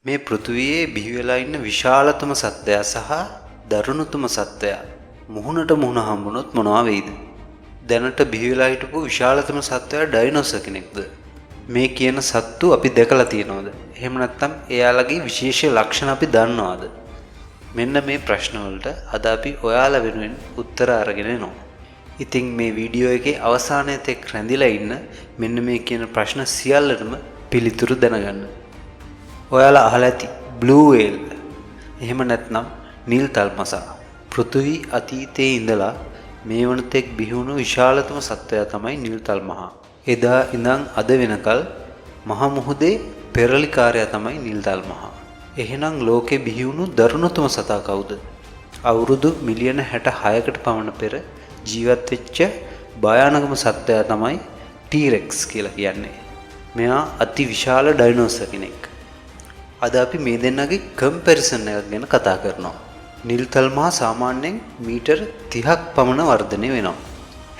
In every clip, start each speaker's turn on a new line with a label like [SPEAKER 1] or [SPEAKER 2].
[SPEAKER 1] මේ පෘථිවියේ බිහි වෙලා ඉන්න විශාලතම සත්වයා සහ දරුණුතම සත්වයා මුහුණට මුහුණ හම්බුනොත් මොනවා වෙයිද? දැනට බිහි වෙලා හිටපු විශාලතම සත්වයා ඩයිනෝසර් කෙනෙක්ද? මේ කියන සත්තු අපි දැකලා තියෙනවද? එහෙම නැත්නම් එයාලගේ විශේෂ ලක්ෂණ අපි දන්නවද? මෙන්න මේ ප්‍රශ්න වලට අද අපි ඔයාලා වෙනුවෙන් උත්තර අරගෙන එනවා. ඉතින් මේ වීඩියෝ එකේ අවසානය තෙක් රැඳිලා ඉන්න, මෙන්න මේ කියන ප්‍රශ්න සියල්ලටම පිළිතුරු දැනගන්න. ඔයාලා අහලා ඇති බ්ලූ වේල්, එහෙම නැත්නම් නිල් තල්මසා. පෘථිවි අතීතයේ ඉඳලා මේ වන තෙක් බිහිවුණු විශාලතම සත්වයා තමයි නිල් තල්මහා. එදා ඉඳන් අද වෙනකල් මහ මුහුදේ පෙරලිකාරයා තමයි නිල් තල්මහා. එහෙනම් ලෝකෙ බිහිවුණු දරුණුතම සතා කවුද? අවුරුදු මිලියන 66කට පමණ පෙර ජීවත් වෙච්ච භයානකම සත්වයා තමයි ටීරෙක්ස් කියලා කියන්නේ. මෙයා අති විශාල ඩයිනෝසර් කෙනෙක්. අද අපි මේ දෙන්නගේ කම්පැරිසන් එකක් ගැන කතා කරනවා. නිල් තල්මහා සාමාන්‍යයෙන් මීටර් 30ක් පමණ වර්ධනය වෙනවා.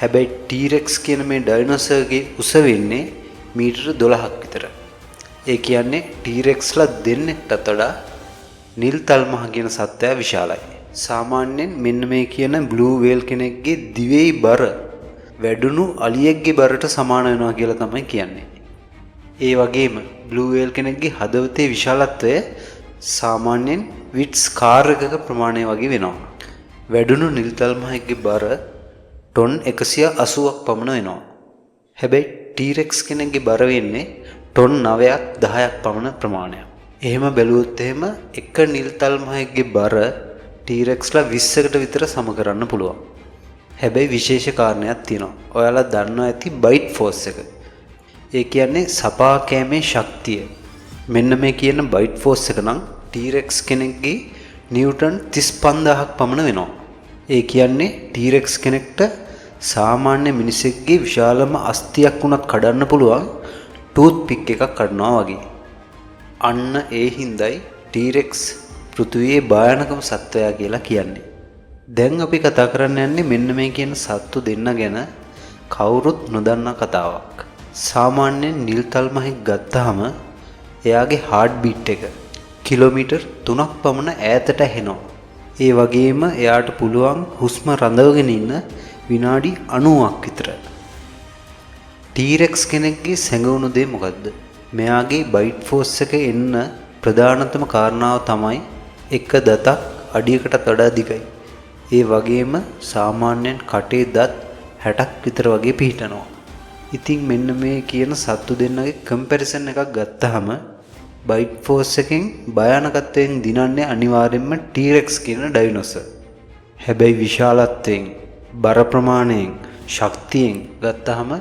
[SPEAKER 1] හැබැයි ටීරෙක්ස් කියන මේ ඩයිනෝසර්ගේ උස වෙන්නේ මීටර් 12ක් විතර. ඒ කියන්නේ ටීරෙක්ස්ලා දෙන්නෙක්ටත් වඩා නිල් තල්මහා කියන සත්වයා විශාලයි. සාමාන්‍යයෙන් මෙන්න මේ කියන බ්ලූ වේල් කෙනෙක්ගේ දිවේ බර වැඩුණු අලියෙක්ගේ බරට සමාන වෙනවා කියලා තමයි කියන්නේ. ඒ වගේම බ්ලූ වේල් කෙනෙක්ගේ හදවතේ විශාලත්වය සාමාන්‍යයෙන් විට්ස් කාර් එකක ප්‍රමාණය වගේ වෙනවා. වැඩුණු නිල් තල්මහෙක්ගේ බර ටොන් 180ක් පමණ වෙනවා. හැබැයි ටීරෙක්ස් කෙනෙක්ගේ බර වෙන්නේ ටොන් 9ක් 10ක් පමණ ප්‍රමාණයක්. එහෙම බැලුවොත් එහෙම එක නිල් තල්මහෙක්ගේ බර ටීරෙක්ස්ලා 20කට විතර සම කරන්න පුළුවන්. හැබැයි විශේෂ කාරණයක් තියෙනවා. ඔයාලා දන්නවා ඇති බයිට් ෆෝස් එක. ඒ කියන්නේ සපා කෑමේ ශක්තිය. මෙන්න මේ කියන බයිට් ෆෝස් එක නම් ටීරෙක්ස් කෙනෙක්ගේ නිව්ටන් 35,000ක් පමණ වෙනවා. ඒ කියන්නේ ටීරෙක්ස් කෙනෙක්ට සාමාන්‍ය මිනිසෙක්ගේ විශාලම අස්තියක් වුණත් කඩන්න පුළුවන්, ටූත් පික් එකක් කඩනවා වගේ. අන්න ඒ හින්දයි ටීරෙක්ස් පෘථිවියේ භයානකම සත්වයා කියලා කියන්නේ. දැන් අපි කතා කරන්න යන්නේ මෙන්න මේ කියන සත්තු දෙන්න ගැන කවුරුත් නොදන්නා කතාවක්. සාමාන්‍යයෙන් නිල් තල්මහෙක් ගත්තාම එයාගේ හાર્ට් බීට් එක කිලෝමීටර් 3ක් පමණ ඈතට ඇහෙනවා. ඒ වගේම එයාට පුළුවන් හුස්ම රඳවගෙන ඉන්න විනාඩි 90ක් විතර. ටීරෙක්ස් කෙනෙක්ගේ සැඟවුණු දේ මොකද්ද? මෙයාගේ බයිට් ෆෝස් එක එන්න ප්‍රධානතම කාරණාව තමයි එක දතක් අඩියකටත් වඩා දිගයි. ඒ වගේම සාමාන්‍යයෙන් කටේ දත් 60ක් විතර වගේ පිහිටනවා. ඉතින් මෙන්න මේ කියන සත්තු දෙන්නගේ කම්පැරිසන් එකක් ගත්තාම බයිට් ෆෝස් එකෙන් භයානකත්වයෙන් දිනන්නේ අනිවාර්යෙන්ම ටීරෙක්ස් කියන ඩයිනෝසර්. හැබැයි විශාලත්වයෙන්, බර ප්‍රමාණයෙන්, ශක්තියෙන් ගත්තාම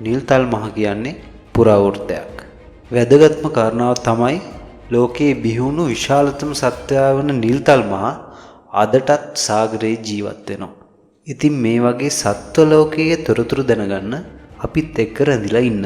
[SPEAKER 1] නිල් තල්මහ කියන්නේ පුරාවෘත්තයක්. වැදගත්ම කාරණාව තමයි ලෝකයේ බිහිවුණු විශාලතම සත්වයා වන නිල් තල්මහ අදටත් සාගරයේ ජීවත් වෙනවා. ඉතින් මේ වගේ සත්ව ලෝකයේ තොරතුරු දැනගන්න අපිත් එක්ක රැඳිලා ඉන්න.